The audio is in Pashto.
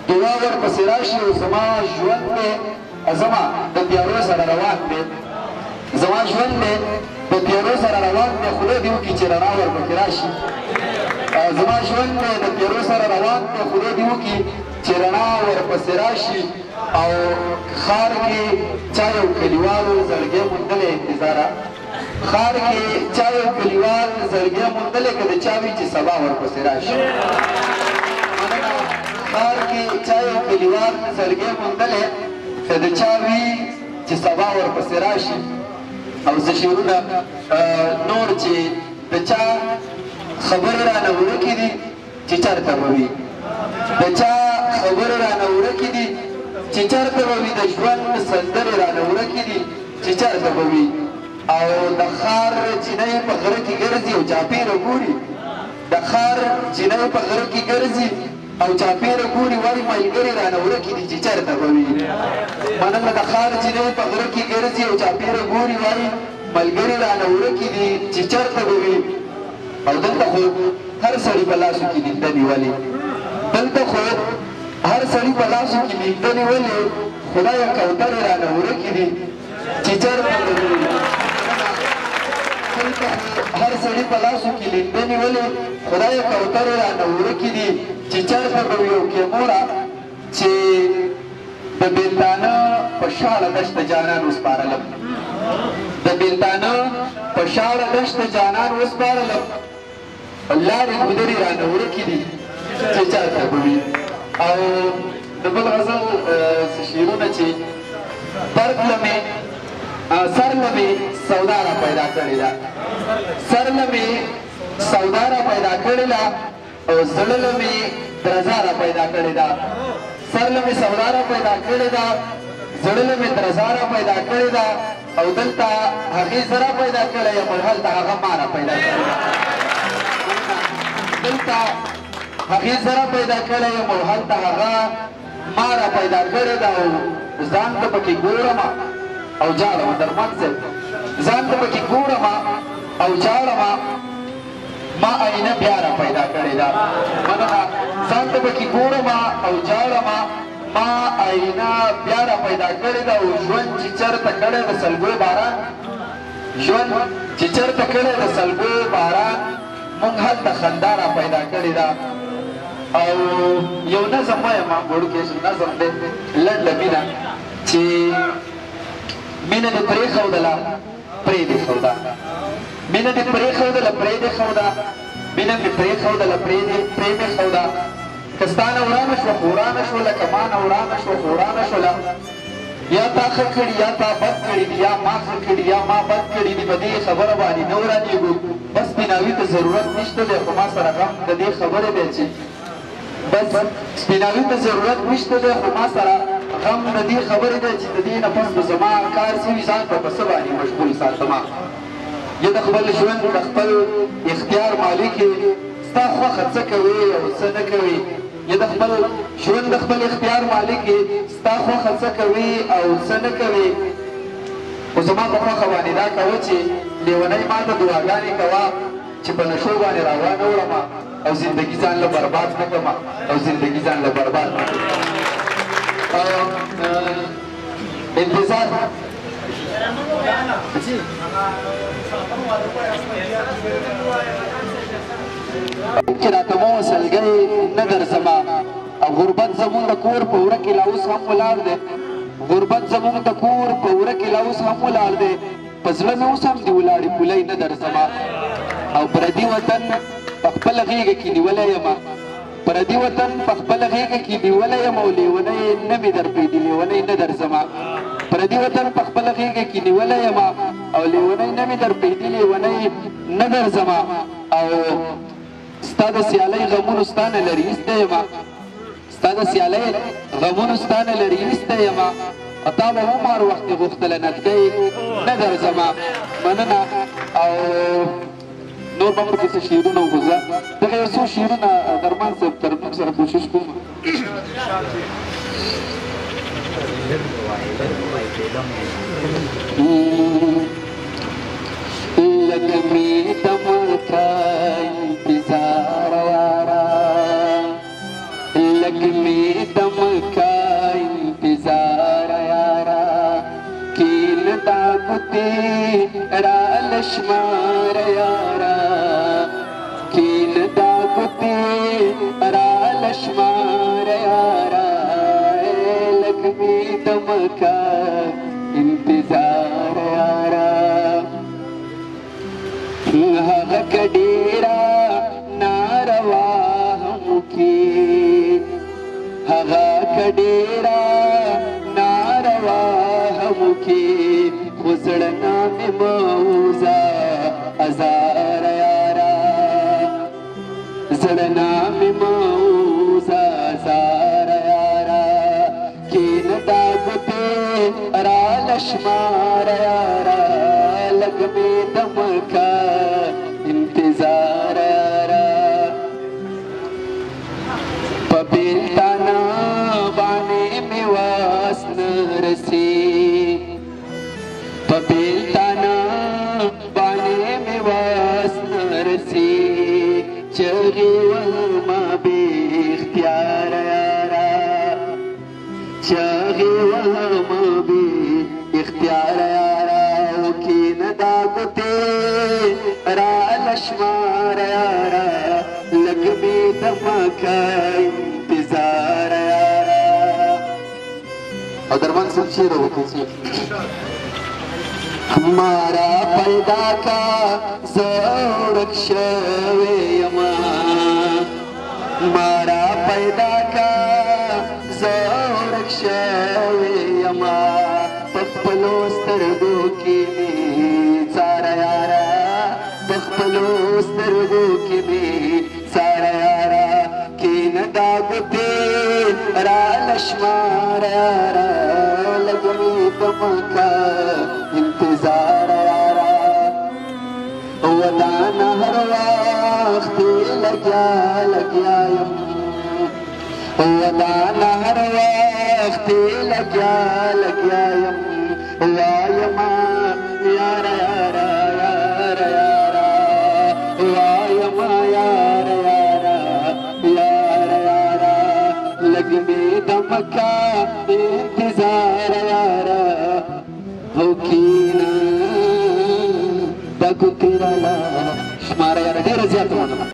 دعا ورپسې راشي. او زما ژوند دی زما د تیارو سره روان دی، زما ژوند دی د تیارو سره روان دی، خدای دې وکړي چې رڼا ورپکې راشي. زما ژوند دی د تیارو سره روان دی، خدای دې وکړي چې رڼا ورپسې راشي. او ښار کې چا یو کلیوال زړګی موندلی انتظاره، ښار کې چا یو کلیوال زړګی موندلی، که د چا وي چې سبا ورپسې راشي. ښار کې چا یو کلیوال زړګی موندلی، که د چا وي چې سبا ورپسې راشي. او څه شعرونه نور چې د چا خبرې رانه ورکې دي چې چېرته به وي، د چا خبرې رانه ورکې دي چې چېرته به وي، د ژوند سندرې رانه ورکې دي چې چېرته به وي. او د ښار جینۍ په غره کې ګرځي او چاپېره ګوري، د ښار جینۍ په غره کې ګرځي او چاپېره ګوري، وایي ملګري رانه ورکې دي چې چېرته به وي. مننه. د ښار جینۍ په غره کې ګرځي او چاپېره ګوري، وایي ملګري رانه ورکې دي چې چېرته به وي. او دلته خو هر سړي په لاسو کې لینده نیولې، دلته خو هر سړي په لاسو کې لینده نیولې، خدایه کوترې رانه ورکې دي چې چېرته به وي. دلته خو هر سړي په لاسو کې لینده نیولې، خدایه کوترې رانه ورکې دي چې چېرته به وي. او کیموره چې د بېلتانه په شاړه دښته جانان وسپارلم، د بېلتانه په شاړه دښته جانان وسپارلم، لارې ګودرې رانه ورکې دي چې چېرته به وي. او د بل غزل څه شعرونه چې درد له مې سر له مې سودا را پیدا کړې ده، سر له مې سودا را پیدا کړې ده، او زړه له مې درزا را پیدا کړې ده، سر له مې سودا را پیدا کړې ده، زړه له مې درزا را پیدا کړې ده. او دلته هغې زه را پیدا کړی یم او هلته هغه ما را پیدا کړې ده، دلته هغې زه را پیدا کړی یم او هلته هغه ما را پیدا کړې ده. او ځان ته پکې ګورم او ژاړم، درمان صاحب ځان ته پکې ګورم او ژاړم، ما آینه بیا را پیدا کړې ده. مننه. ځان ته پکې ګورم او ژاړم، ما آینه بیا را پیدا کړې ده. او ژوند چې چېرته کړی د سلګو باران، ژوند چې چېرته کړی د سلګو باران، مونږ هلته خندا را پیدا کړې ده. او یو نظم وایم، وړوکی نظم دی، لنډه مینه، چې مینه دې پرېښودله پرې دې ښوده، مینه دې پرېښودله پرې دې ښوده، مینه مې پرېښودله پرې مې ښوده، که ستا نه ورانه شوه خو ورانه شوله، که ما نه ورانه شوه خو ورانه شوله، یا تا ښه کړي یا تا بد کړي دي، یا ما ښه کړي یا ما بد کړي دي، په دې خبره باندې نه ورانېږو. بس سپیناوي ته ضرورت نشته دی، خو ما سره غم د دې خبرې دی چې بس سپیناوي ته ضرورت نشته دی، خو ما سره غم د دې خبرې دی چې د دې نه پس به زما کار څه وي، ځان به په څه باندې مشغول ساتم. یه د خپل ژوند د خپل اختیار مالک یې، ستا خوښه څه کوې او څه نه کوې، یه د خپل ژوند د خپل اختیار مالک یې، ستا خوښه څه کوې او څه نه کوې. خو زما په خوښه باندې دا کوه چې لیونی ما ته دعاګانې کوه چې په نشو باندې راوانه وړم او زندگی ځان له برباد نه کړم، او زندگی ځان له برباد نه کړم. انتظار چې راته مو سلګۍ نه درځمه. او غربت زمونږ د کور په وره کې لا اوس هم ولاړ دی، غربت زمونږ د کور په وره کې لا اوس هم ولاړ دی، په زړه مې اوس هم دي ولاړې پولۍ نه درځمه. او پردي وطن په خپله غېږه کې نیولی یم، پردي وطن په خپله غېږه کې نیولی یم، او لیونی نه مې درپرېږدي، لیونی نه درځمه. پردي وطن په خپله غېږه کې نیولی یم، او لیونی نه مې درپرېږدي، لیونی نه درځمه. او ستا د سیالۍ غمونو ستا نه لرې ایسته یم، ستا د سیالۍ غمونو ستا نه لرې ایسته یم، او تا به هم هر وخت غوښتله نتکۍ نه درځمه. مننه. او نور به هم پکې څه شعرونه وخو، زه دغه یو څو شعرونه درمان صاحب ترنم سره کوشش کوم. لږ مې دم کا انتظار یارا، لږ مې دم لشمار یارا کین دا ګوتې را لشمار یارا لږ مې دمکا انتظار یارا هغه که ډېره ناروا هم وکړي هغه که ډېره ناروا هم وکړي خو زړه نه مې مه وځه ازار یارا زړه نه مې مه وځه ازار یارا کینه دا ګوتې را لشمار یارا لږ مې دمکا انتظار یارا په بېلتانه باندې مې وس نه رسي په بېلتانه باندې مې وس نه رسي چغې وهمه بې اختیاره یارا چغې وهمه بې اختیاره یارا او کینه دا ګوتې را لشمار یارا لږ مې دمکا انتظار یارا. او درمن صاحب شعر وکړي مارا پیدا کا زه ورک شوی یمه مارا پیدا کا زه ورک شوی یمه په خپلو سترګو کې مې څاره یاره په خپلو سترګو کې مې څاره یاره کینه دا ګوتې را لشمار یاره لږ مې دمکا انتظار یارا ودان هر وخت لګیا لګیا یم ودان هر وخت لګیا لګیا یم وایما یارا یارا یارا یارا وایما یارا یارا یارا یارا لږ مې دمکا انتظار یارا او کینه دا ګوتې راله شماره یاره ډېره زیاته مننه.